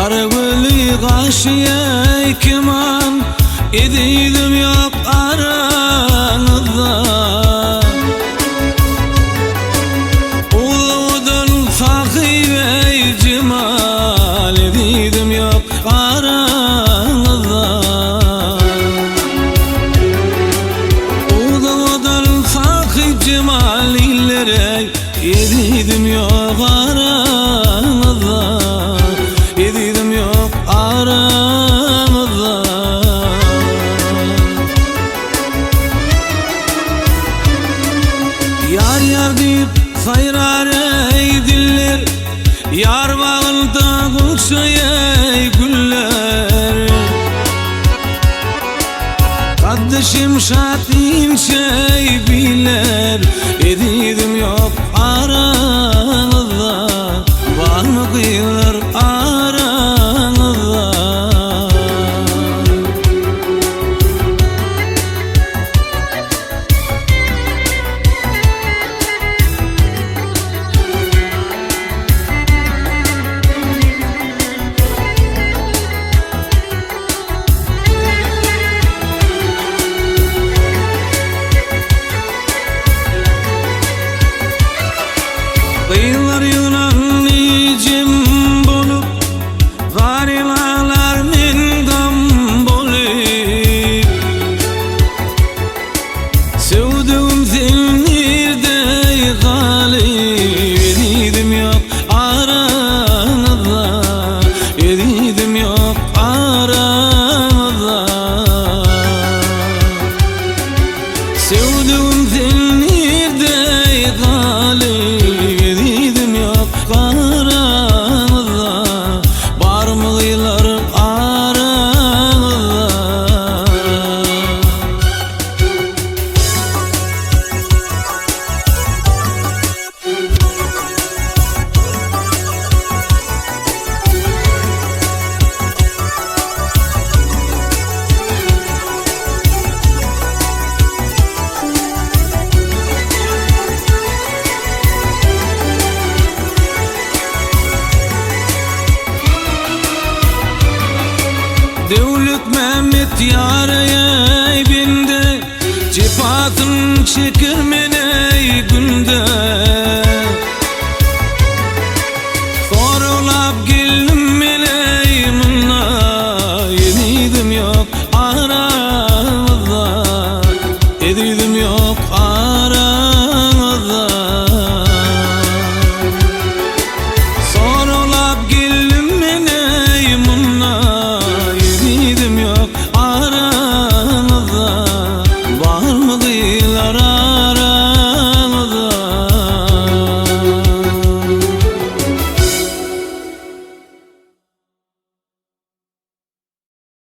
Gara gözli gaşy ey keman, Ezizim ýok araňyzda. Uludan sahyp ey jemal, Ezizim ýok araňyzda. Uludan sahyp jemal illere, Ezizim ýok araňyzda. Ezizim ýok araňyzda. Ýar ýar diýip saýrar ey diller, Ýar bagynda gunça ey güller. Kaddy şemşat inçe biler, Ezizim ýok araňyzda. Barmy gyzlar araňyzda? Gyzlar ýygnandy jem bolup, Zaryn aglar men gam bolup. Söwdügim sen nirde galyp, Ezizim ýok araňyzda, Ezizim ýok araňyzda. Söwdügim sen nirde galyp, Ezizim ýok araňyzda, Barmy gyzlar araňyzda? Döwletmämmet ýareý bende, Jepasyn çeker men eý günde.